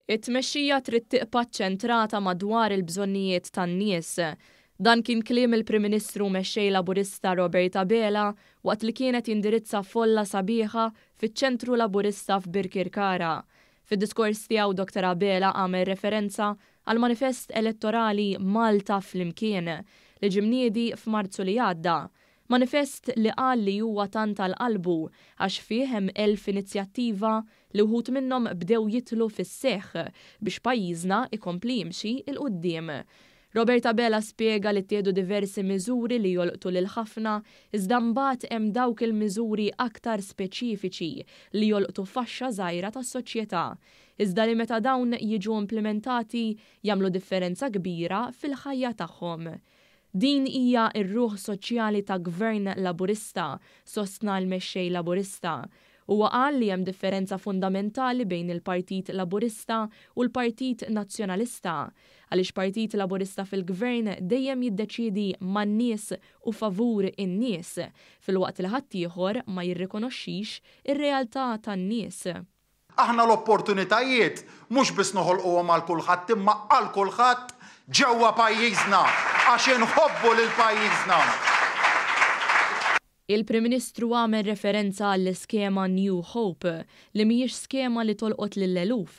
It-tmexxija trid tibqa' ċċentrata madwar il-bżonnijiet tan-nies. Dan kien kliem il-Prim Ministru u Mexxej Laburista Robert Abela waqt li kien qed jindirizza folla sabiħa fiċ-Ċentru Laburista f'Birkirkara. Fid-diskors tiegħu Dr Abela għamel referenza għall-manifest elettorali Malta Flimkien li ġie mniedi f'Marzu li għadda. Manifest li qal li huwa tant għal qalbu għax fih hemm 1,000 inizjattiva li wħud minnhom bdew jidħlu fis-seħħ biex pajjiżna jkompli jimxi 'l quddiem. Robert Abela spjega li ttieħdu diversi miżuri li jolqtu lil ħafna iżda mbagħad hemm dawk il-miżuri aktar speċifiċi li jolqtu faxxa żgħira tas-soċjetà iżda li meta dawn jiġu implimentati jagħmlu differenza kbira fil-ħajja tagħhom. Din hija r-ruħ soċjali ta' Gvern Laburista, sostna l-Mexxej Laburista. Huwa qal li hemm differenza fundamentali bejn il-Partit Laburista u l-Partit Nazzjonalista, għaliex Partit Laburista fil-Gvern dejjem jiddeċiedi man-nies u favur in-nies, filwaqt li ħaddieħor ma jirrikonoxxix ir-realtà tan-nies. Aħna l-opportunitajiet mhux biss noħolquhom għal kulħadd imma għal kulħadd ġewwa pajjiżna għax inħobbu lil pajjiżna. Il-Prim Ministru għamel referenza għall-iskema New Hope, li mhijiex skema li tolqot lil eluf,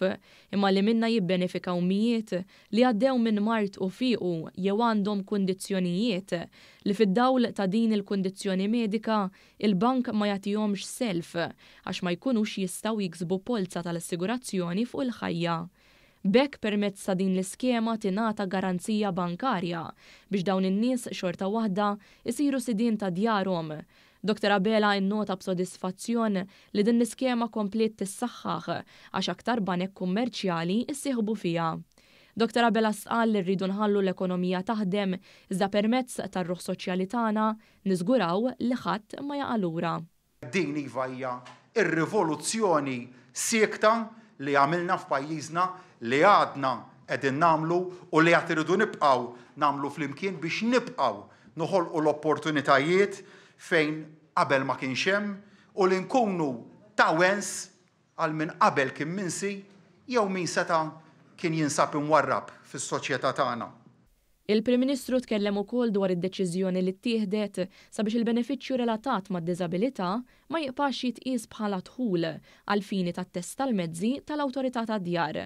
imma li minnha jibbenefikaw mijiet li għaddew minn mard u fiequ jew għandhom kundizzjonijiet li fid-dawl ta' din il-kundizzjoni medika Il-bank ma jagħtihomx self għax ma jkunux jistgħu jiksbu polza tal-assigurazzjoni fuq il-ħajja. B'hekk permezz ta' din l-iskema tingħata garanzija bankarja biex dawn in-nies xorta waħda jsiru sidien ta' djarhom. Dottor Abela innota b'sodisfazzjon li din l-iskema kompliet tissaħħaħ għax aktar banek kummerċjali ssieħbu fiha. Dottor Abela stqarr li rridu nħallu l-ekonomija taħdem iżda permezz tar-ruħ soċjali tagħna Niżguraw li ħadd ma jaqa' lura. Din iva hija r-rivoluzzjoni siekta li għamilna f'pajjiżna, li għadna qegħdin nagħmlu u li għad irridu nibqgħu nagħmlu flimkien biex nibqgħu noħolqu l-opportunitajiet fejn qabel ma kienx hemm u li nkunu ta' wens għal min qabel kien minsi jew min seta' kien jinsab imwarrab fis-soċjetà tagħna. Il-Prim Ministru tkellem ukoll dwar id-deċiżjoni li ttieħdet sabiex il-benefiċċju relatat mad-diżabilità ma jibqax jitqies bħala dħul għall-fini tat-test tal-mezzi tal-Awtorità tad-Djar.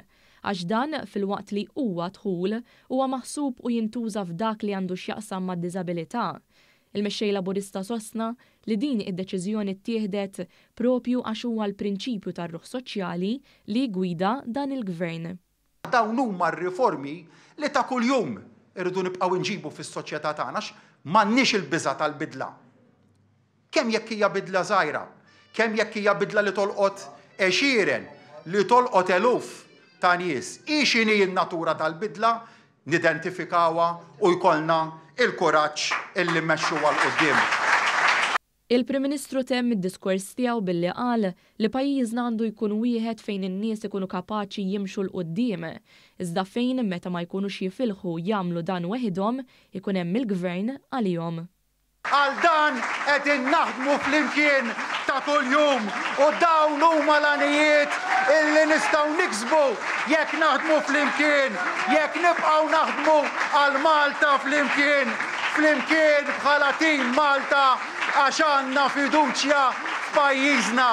Għax dan, filwaqt li huwa dħul, huwa maħsub u jintuża f'dak li għandu x'jaqsam mad-diżabilità. Il-Mexxej Laburista sostna li din id-deċiżjoni ttieħdet proprju għax huwa l-prinċipju tar-ruħ soċjali li jiggwida dan il-Gvern. Dawn huma r-riformi li ta' kuljum irridu nibqgħu nġibu fis-soċjetà tagħna għax m'għandniex il-biża' tal-bidla. Kemm jekk hija bidla żgħira, kemm jekk hija bidla li tolqot għexieren, li tolqot eluf ta' nies. Hi x'inhi n-natura tal-bidla, nidentifikawha u jkollna l-kuraġġ illi mmexxuha 'l quddiem. Il-Prim Ministru temm id-diskors tiegħu billi qal li pajjiżna għandu jkun wieħed fejn in-nies ikunu kapaċi jimxu 'l quddiem, iżda fejn meta ma jkunux jifilħu jagħmlu dan weħidhom, ikun hemm il-Gvern għalihom. Għal dan qegħdin naħdmu flimkien ta' kuljum u dawn huma l-għanijiet illi nistgħu niksbu jekk naħdmu flimkien, jekk nibqgħu naħdmu għal Malta flimkien, flimkien bħala Team Malta għax għandna fiduċja f'pajjiżna.